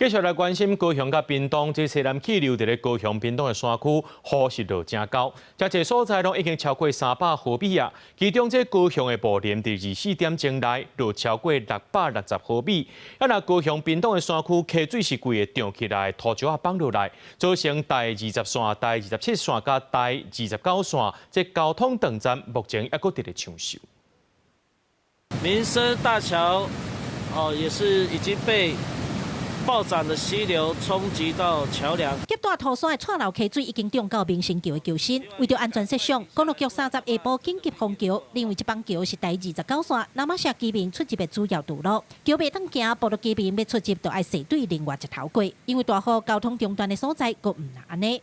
繼續來關心高雄佮屏東，這西南氣流佇咧高雄、屏東的山區，雨是落誠厚，誠濟所在攏已經超過300毫米啊。其中這高雄的霧林佇24點鐘內落超過660毫米。啊，若高雄、屏東的山區溪水是規个漲起來，土石仔放落來，造成台20線、台27線佮台29線這交通斷層，目前猶閣佇咧搶修。民生大橋哦，也是已經被暴漲的溪流衝擊到橋梁。急大塗山的蔡流溪水已經漲到民生橋的橋身，為著安全設想，公路局30下晡緊急封橋，認為這枋橋是台29線那瑪夏居民出入的主要道路，橋袂當行，部落居民欲出入就愛踅對另外一頭過，因為大雨交通中斷的所在，閣毋若按呢。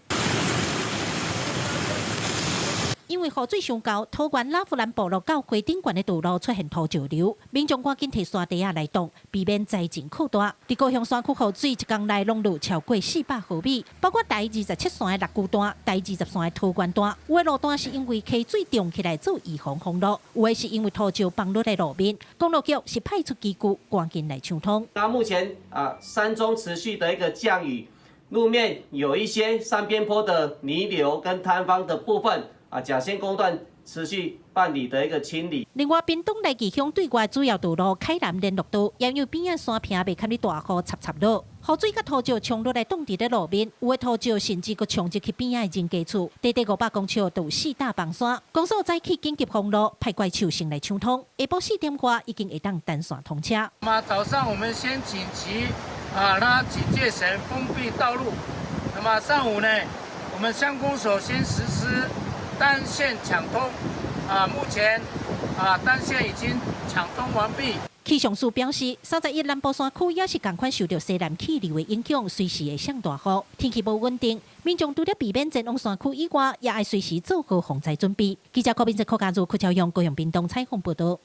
因為雨水傷厚，桃園拉弗蘭部落到花頂懸的道路出現土石流，民眾趕緊提沙袋仔來擋，避免災情擴大。佇高雄山區雨水一工內攏落超過400毫米，包括台27線的六龜段、台20線的桃園段，有的路段是因為溪水漲起來做預防封路，有的是因為土石崩落來路面。公路局是派出機具趕緊來搶通。那目前啊，山中持續的一個降雨，路面有一些山邊坡的泥流跟坍方的部分。啊，甲線工段持續辦理的一個清理。另外，屏東來義鄉對外主要道路開南聯絡道，也有邊仔山坪袂堪咧大雨插插落，雨水佮土石沖落來擋佇咧路面，有的土石甚至閣沖入去邊仔的人家厝，短短500公尺就有四大崩山。公所早起緊急封路，派怪手先來搶通，下晡4點外已經會當單線通車。那麼早上我們先緊急啊，拉警戒繩封閉道路。那麼上午呢，我們鄉公所先實施單線搶通啊，目前啊單線已經搶通完畢。氣象署表示，31南部山區也是仝款受著西南氣流的影響，隨時會上大雨，天氣無穩定，民眾除了避免前往山區以外，也愛隨時做好防災準備。記者郭明哲、柯家如、柯朝陽、高雄屏東採訪報導。